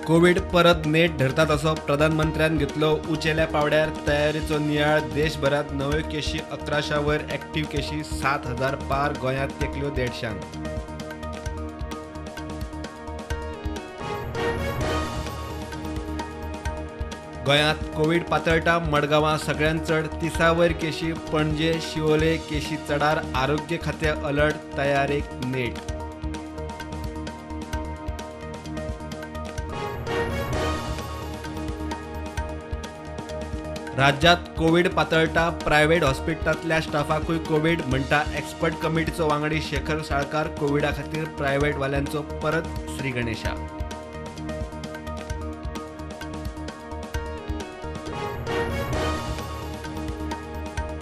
Covid परत नेट धरता तसो प्रधानमंत्र्यान घेतलो उंचेल्या पावड्यार तयारेचो नियाळ. देशभरात नव्यो केशी 1100 वयर, ऍक्टिव्ह केशी 7000 पार, गोंयांत तेंकल्यो 150. गोंयांत कोविड पातळटा. मडगांवां सगळ्यांत चड 30 वयर केशी, पणजे शिवोले केशी चडार. आरोग्य खातें अलर्ट, तयारेक नेट. राज्यात कोविड पातळटा. प्रायव्हेट हॉस्पिटलांतल्या स्टाफाकूय कोविड म्हणटा एक्सपर्ट कमिटीचो वांगडी शेखर साळकार. कोविडा खातीर प्रायव्हेटवाल्यांचो परत श्री गणेशा.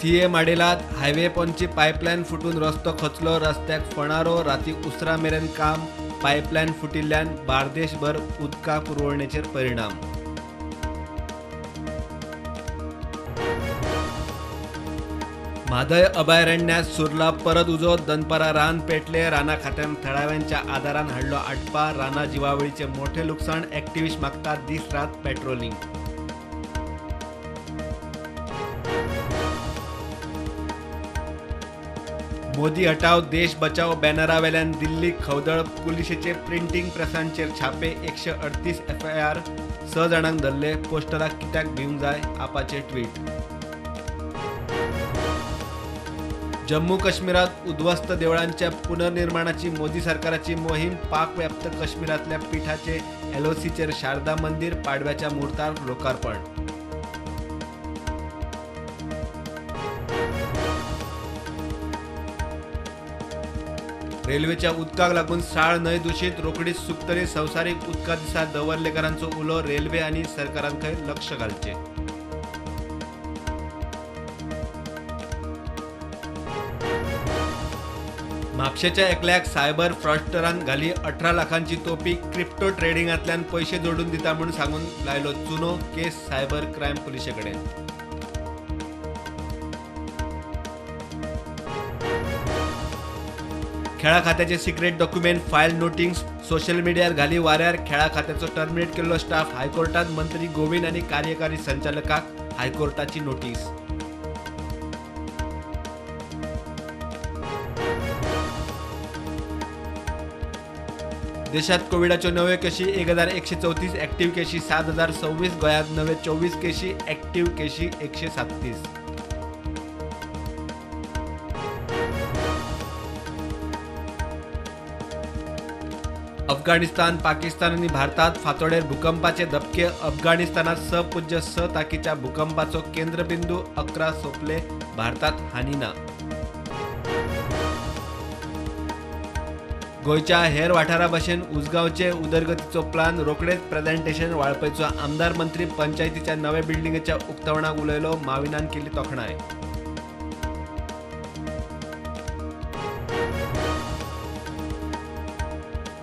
थिये माडेलात हायवे पोंची पायपलायन फुटून रस्तो खचलो. रस्त्याक फणारो. राती उसरा मेरेन काम. पायपलायन फुटिल्ल्यान बार्देशभर उदका पुरवणेचेर परिणाम. म्हादय अभयारण्यात सुरला परत उजो. दनपारा रान पेटले. राना खात्यान थळाव्यांच्या आदारान हाडलो आटपा. राना जिवावळीचे मोठे लुकसाण. ऍक्टिव्हिस्ट मागतात दीस रात पेट्रोलिंग. मोदी हटाव देश बचाव बॅनरावेल्यान दिल्ली खवदळ. पुलिशेचे प्रिंटींग प्रेसांचेर छापे. 138 FIR. 6 जाणांक धरले. पोस्टराक कित्याक भिवंक जाय आपाचे ट्वीट. जम्मू काश्मीरात उद्ध्वस्त देवळांच्या पुनर्निर्माणाची मोदी सरकाराची मोहीम. पाकव्याप्त काश्मीरातल्या पिठाचे LOCचेर शारदा मंदिर पाडव्याच्या मुहूर्तार लोकार्पण. रेल्वेच्या उदकाक लागून साळ न्हंय दुशीत. रोखडीच सुकतली. संवसारीक उदका दिसा दवर्लेकरांचो उलो. रेल्वे आनी सरकारान खंय लक्ष घालचें. म्हापशेच्या एकल्याक सायबर फ्रॉडस्टरान घाली 18 लाखांची तोपी. क्रिप्टो ट्रेडिंगांतल्यान पयशे जोडून दिता म्हूण सांगून लायलो चुनो. केस सायबर क्रायम पुलिशे कडेन. खेळा खात्याचे secret document file notings social मिडियार घाली वाऱ्यार. खेळा खात्याचो टर्मिनेट केल्लो स्टाफ हायकोर्टात मंत्री गोविंद आनी कार्यकारी संचालकाक हायकोर्टाची नोटीस. देशात कोविडाच्यो नव्यो केशी 1134, ऍक्टिव्ह केशी 7026. गोंयांत नवे 24 केशी, ऍक्टिव्ह केशी 137. अफगाणिस्तान, पाकिस्तान आनी भारतात फांतोडेर भूकंपाचे धपके. अफगाणिस्तानात 6.6 ताकीच्या भूकंपाचो केंद्रबिंदू 11 सोंपले. भारतात हानी ना. गोंयच्या हेर वाठारा भशेन उसगांवचे उदरगतीचो प्लान रोखडेच प्रेझेंटेशन. वाळपयचो आमदार मंत्री पंचायतीच्या नव्या बिल्डिंगेच्या उक्तावणाक उलयलो. माविनान केली तोखणाय.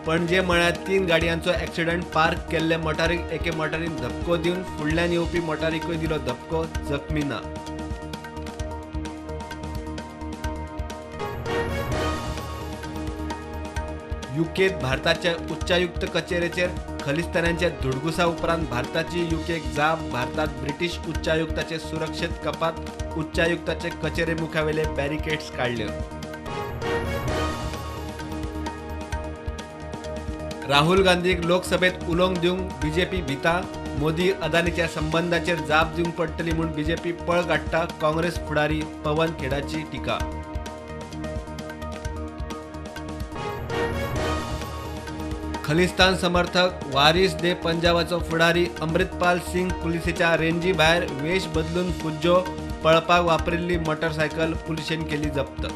पणजे मळ्यात 3 गाडयांचो ऍक्सिडंट. पार्क केल्ले मोटारीक एके मोटारीन धपको दिवन फुडल्यान येवपी मोटारीकूय दिलो धपको. जखमी ना. युकेत भारताच्या उच्चायुक्त कचेरेचेर खलिस्तानांच्या धुडगुसा उपरांत भारताची युकेक जाप. भारतात ब्रिटीश उच्चायुक्ताचे सुरक्षेत कपात. उच्चायुक्ताचे कचेरे मुखावेले बॅरिकेड्स काडले. राहुल गांधीक लोकसभेत उलोवंक दिवंक बीजेपी भिता. मोदी अदानीच्या संबंदाचेर जाप दिवंक पडटली म्हूण बीजेपी पळ काडटा. काँग्रेस फुडारी पवन खेडाची टिका. खलिस्तान समर्थक वारिस दे पंजाबाचो फुडारी अमृतपाल सिंग पुलिसेच्या रेंजी भायर वेश बदलून फुज्जो. पळपाक वापरिल्ली मोटरसायकल पुलिशेन केली जप्त.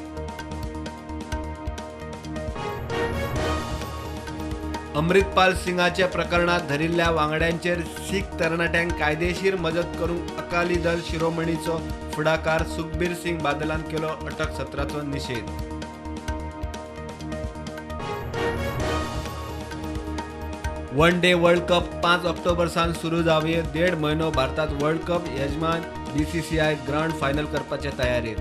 अमृतपाल सिंगाच्या प्रकरणात धरिल्ल्या वांगड्यांचेर सीख तरणाट्यांक कायदेशीर मजत करूंक अकाली दल शिरोमणीचो फुडाकार सुखबीर सिंग बादलान केलो अटक सत्राचो निशेध. One day world cup 5 October सावन सुरू जावये. 1.5 म्हयनो भारतात वर्ल्ड कप. यजमान BCCI grand final करपाचे तयारेत.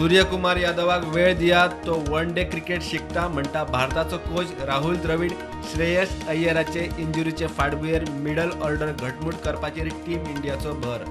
सूर्यकुमार यादवाक वेळ दियात, तो वन डे क्रिकेट शिकता म्हणटा भारताचो कोच राहुल द्रविड. श्रेयस अय्यराचे इंजुरीचे फाटभुंयेर मिडल ऑर्डर घटमूट करपाचेर टीम इंडियाचो भर.